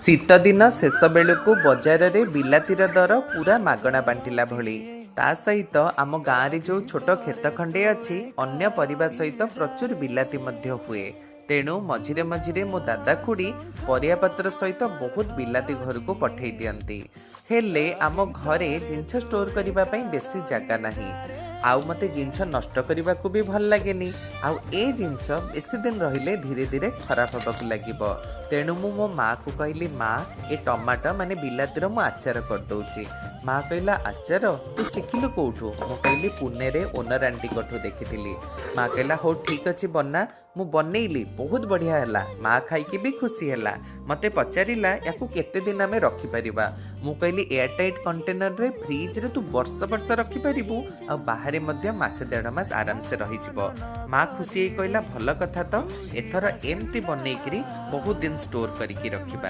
ଶୀତଦିନ ଶେଷ ବେଳକୁ ବଜାରରେ ବିଲାତିର ଦର ପୁରା ମାଗଣା ବାଣ୍ଟିଲା ଭଳି। ତା ସହିତ ଆମ ଗାଁରେ ଯେଉଁ ଛୋଟ କ୍ଷେତ ଖଣ୍ଡେ ଅଛି, ଅନ୍ୟ ପରିବା ସହିତ ପ୍ରଚୁର ବିଲାତି ମଧ୍ୟ ହୁଏ। ତେଣୁ ମଝିରେ ମଝିରେ ମୋ ଦାଦା ଖୁଡ଼ି ପରିବାପତ୍ର ସହିତ ବହୁତ ବିଲାତି ଘରକୁ ପଠେଇ ଦିଅନ୍ତି। ହେଲେ ଆମ ଘରେ ଜିନିଷ ଷ୍ଟୋର କରିବା ପାଇଁ ବେଶୀ ଜାଗା ନାହିଁ, ଆଉ ମୋତେ ଜିନିଷ ନଷ୍ଟ କରିବାକୁ ବି ଭଲ ଲାଗେନି। ଆଉ ଏ ଜିନିଷ ବେଶୀ ଦିନ ରହିଲେ ଧୀରେ ଧୀରେ ଖରାପ ହେବାକୁ ଲାଗିବ। ତେଣୁ ମୁଁ ମୋ ମାଆକୁ କହିଲି, "ମା, ଏ ଟମାଟୋ ମାନେ ବିଲାତିର ମୁଁ ଆଚାର କରିଦେଉଛି।" ମା କହିଲା, "ଆଚାର ତୁ ଶିଖିଲୁ କେଉଁଠୁ?" ମୁଁ କହିଲି, "ପୁନେରେ ଓନର ଆଣ୍ଟିଙ୍କଠୁ ଦେଖିଥିଲି।" ମା କହିଲା, "ହଉ, ଠିକ୍ ଅଛି, ବନା।" ମୁଁ ବନେଇଲି, ବହୁତ ବଢ଼ିଆ ହେଲା। ମା ଖାଇକି ବି ଖୁସି ହେଲା। ମୋତେ ପଚାରିଲା, "ୟାକୁ କେତେ ଦିନ ଆମେ ରଖିପାରିବା?" ମୁଁ କହିଲି, "ଏୟାରଟାଇଟ୍ କଣ୍ଟେନରରେ ଫ୍ରିଜରେ ତୁ ବର୍ଷ ବର୍ଷ ରଖିପାରିବୁ, ଆଉ ବାହାରେ ମଧ୍ୟ ମାସେ ଦେଢ଼ ମାସ ଆରାମସେ ରହିଯିବ।" ମା ଖୁସି ହେଇ କହିଲା, "ଭଲ କଥା ତ, ଏଥର ଏମିତି ବନେଇକିରି ବହୁତ ଦିନ ଷ୍ଟୋର କରିକି ରଖିବା।"